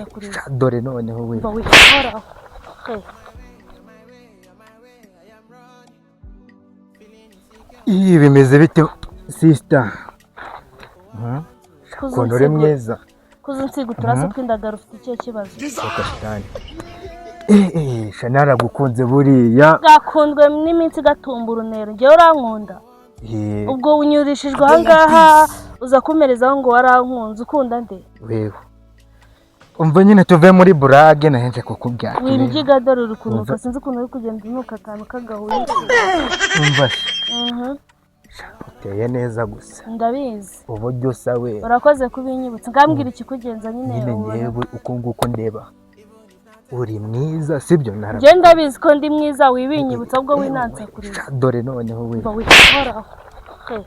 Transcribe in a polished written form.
Kureba. Sha, dore noneho we. Mva wikoraho. Hey. Sha, dore noneho we. Mva wikoraho. Hey. Ih, bimeze bite sister? Ukuntu uri mwiza. Kuza unsiga uturaso tw'indagara, ufite ikihe kibazo? Soka shitani. Eh, eh, sha, naragukunze buriya. Bwakundwe n'iminsi igatumba urunero, njyewe urankunda? Eh. Ubwo unyurishijwe ahangaha uza kumerezaho ngo warankunze, ukunda nde? Wewe umva nyine, tuve muri burage, nahenze kukubwira. Wimbyiga, dore uri kunuka. Umva. Sinzi ukuntu uri kugenda unuka akantu k'agahuye. Umva se, uteye neza gusa. Ndabizi. Uburyo usa we. Urakoze kubinyibutsa, ngambwira ikikugenza nyine. Nyine Ubona. Ngewe uko nguko ndeba uri mwiza, sibyo? Njye ndabizi ko ndi mwiza, wibinyibutsa ubwo winansakurira. Sha, dore noneho we. Mva wikoraho. Hey.